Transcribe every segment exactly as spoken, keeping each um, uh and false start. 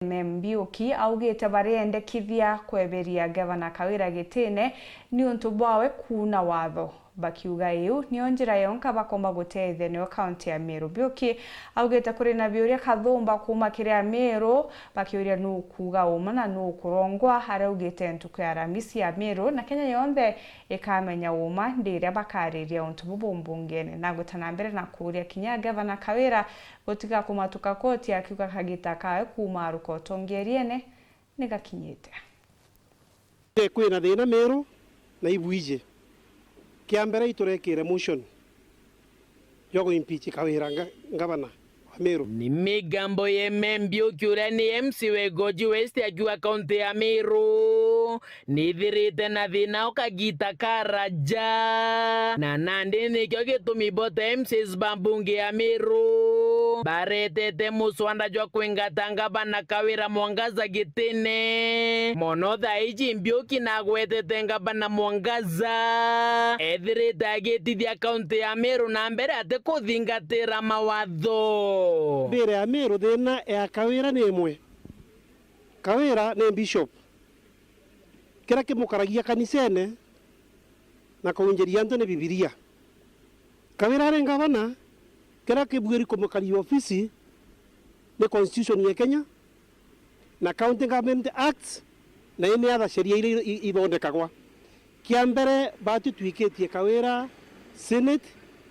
M M Mbiuki augite bariendekithia kweberia Gavana Kawira gitine niuntu bwawe kuuna watho. Bakiuga iu nio njira yonka bakomba guteethia nio kaunti ya Meru. Mbiuki augite kuri na biuria kathumba kuuma kiri Ameru, bakiuria nuu kuuga uma na nuu kurongwa. Araugite ntuku ya Aramisi Ameru na Kenya yonthe ikamenya uma ndi iria bakariria untu bubu mbungene. Na agwita na mbere na kuuria kinya Gavana Kawira gutiga kumatuka koti, akiuga kagita kawe kuuma aruka utongeeriene ni gakinyite. Kwina thina Meru na ibwiji. Kia mbere, iturekire motion ya kuimpeach Kawira nga-, ngavana wa Meru. Ni migambo ya M M Mbiuki uria ni M C wa Igoji West akiuga kaunti ya Meru nithirite na thina o kagita karaja, na nandi nikio gitumi bote M Cs ba mbunge ya Meru baretete muswanda jwa kwingata ngavana Kawira Mwangaza gitine. Mono thaa iji Mbiuki nagwetete ngavana Mwangaza ethirite agitithia kaunti ya Meru na mbere atikuthingatira mawatho. Mbere ya Meru, thina ya Kawira ni imwe. Kawira ni bishop. Kiria kimukaragia kanisene na kuunjiria antu ni Bibilia. Kawira ari ngavana, kiria kibuiri kumukaria ofisi ni constitution ya Kenya na County Government Act na any other sheria iria i-, i-, ithondekagwa. Kia mbere, batwi twikitie Kawira Senate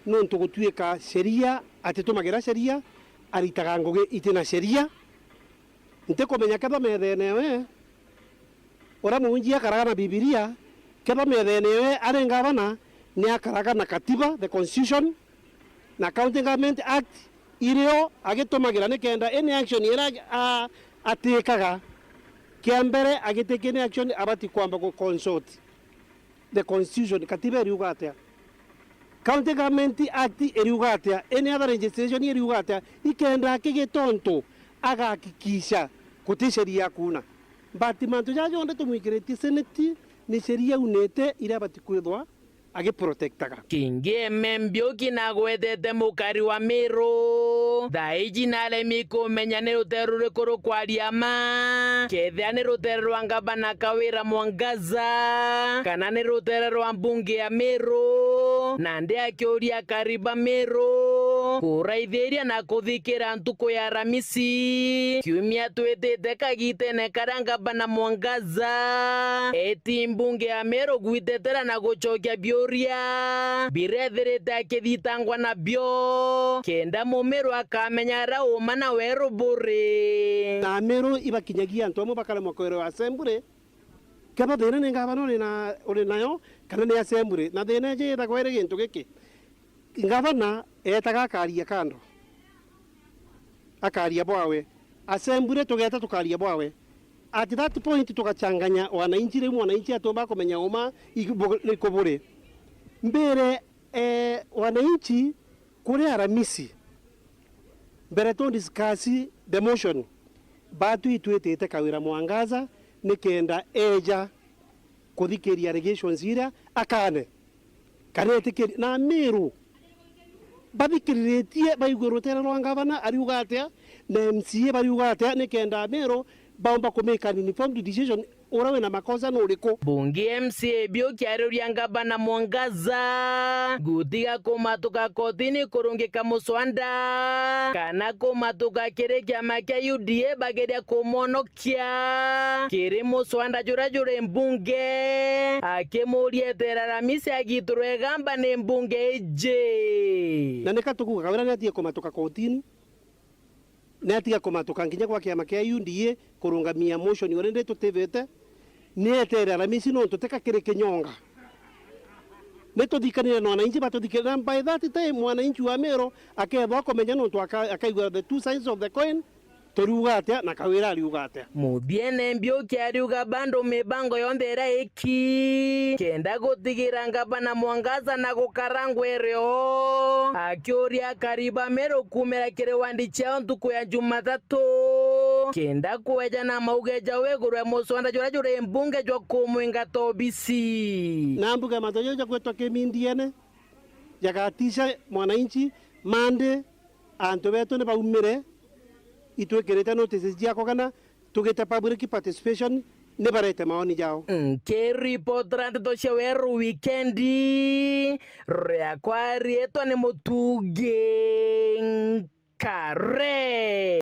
nuntu gutuika sheria, atitumagira sheria, aritaga ngugi itina sheria. Ntikumenya kethwa methene yawe, uria muunji akaraga na Bibilia, kethwa methene yawe ari ngavana, ni akaraga na katiba, the constitution, na County Government Act, irio agitumagira nikenda any action iria a-, atikaga, kia mbere agitake any action abati kwamba gu consult the constitution, katiba iriuga atia? County Government Act iriuga atia? Any other legislation iriuga atia? Ikenda akigita untu agahakikisha guti sheria ya kuuna. But mantu jaja jonthe tumwikiritie Senate ni sheria aunite iria abati kwithwa agiprotectaga. Kingi M M Mbiuki nagwetete mukari wa Meru. Thaa iji naremi kumenya ni rutere ruriku rukwaria ma. Kethira ni rutere rwa ngavana Kawira Mwangaza, kana ni rutere rwa mbunge ya Meru, nandi akiuria akari ba Meru kuraithiria na kuthikira ntuku ya Aramisi kiumia twitite kagitene karia ngavana Mwangaza eti mbunge ya Meru gwitetera na gucokia biuria birethirite akithitangwa nabio, kenda Mumeru akamenya aria uma na weru buri. Na Meru ibakinyagia antu amwe bakaremwa kwerewa assembly, kethwa thina ni ngavana uri na, uri nayo, kana ni assembly. Na thina iji ithagwa iri gintu giki, ngavana eetaga akaria kando, akaria bwawe, assembly tugeeta tukaria bwawe. At that point tugachanganya wananchi, riu mwananchi atumba kumenya uma iku-, bu-, iriku buri. Mbere, eh, wananchi kuri Aramisi, mbere tu discuss the motion, batwi itwitite Kawira Mwangaza nikenda eeja kuthikiria allegations iria akane, kana etikirie. Na Amiru bathikiriritie, baigue rutere rwa ngavana ariuga atia, na M C A bariuga atia, nikenda Amiru baumba ku make an informed decision, uria wina makosa ni uriku. Bunge M C A Mbiuki ariuria ngavana Mwangaza gutiga kumatuka kotini kurungika muswanda, kana kumatuka kiri kiama kia U D A bageria kumwonokia kia kiri muswanda juria juri mbunge, akimuria etere Aramisi agiturwe igamba ni mbunge iji. Na nika tukuuga Kawira ni atige kumatuka kotini, ni atige kumatuka nginya gwa kiama kia U D A kurungamia motion uria ndi tutivite, ni etere Aramisi nontu tika kiri kinyonga. Ni tuthikanire na wananchi batuthikire, na by that time mwananchi wa Meru akethwa akumenya nontu aka-, akaigua the two sides of the coin. Turiuga atia na Kawira ariuga atia? Muthiene Mbiuki ariuga bado mibango yonthe iria iki kenda gutigira ngavana Mwangaza na gukara ngwere o, akiuria akari ba Meru kumira kiri wandi ciao ntuku ya Jumatatu kenda kweja na mauge jau iguru ya muswanda juria juri mbunge jwa kumwingata obisi. Na mbuge mantu jau ja gwitwa kimindiene jagatisha mwananchi, mandi antu betu ni baumire, itwikirite notices cia kugana, tugite public participation, ni barete maoni jao. Nkiripotera ndeto cia Weru Wikendi, riakwa riitwa ni Mutungi Nkare.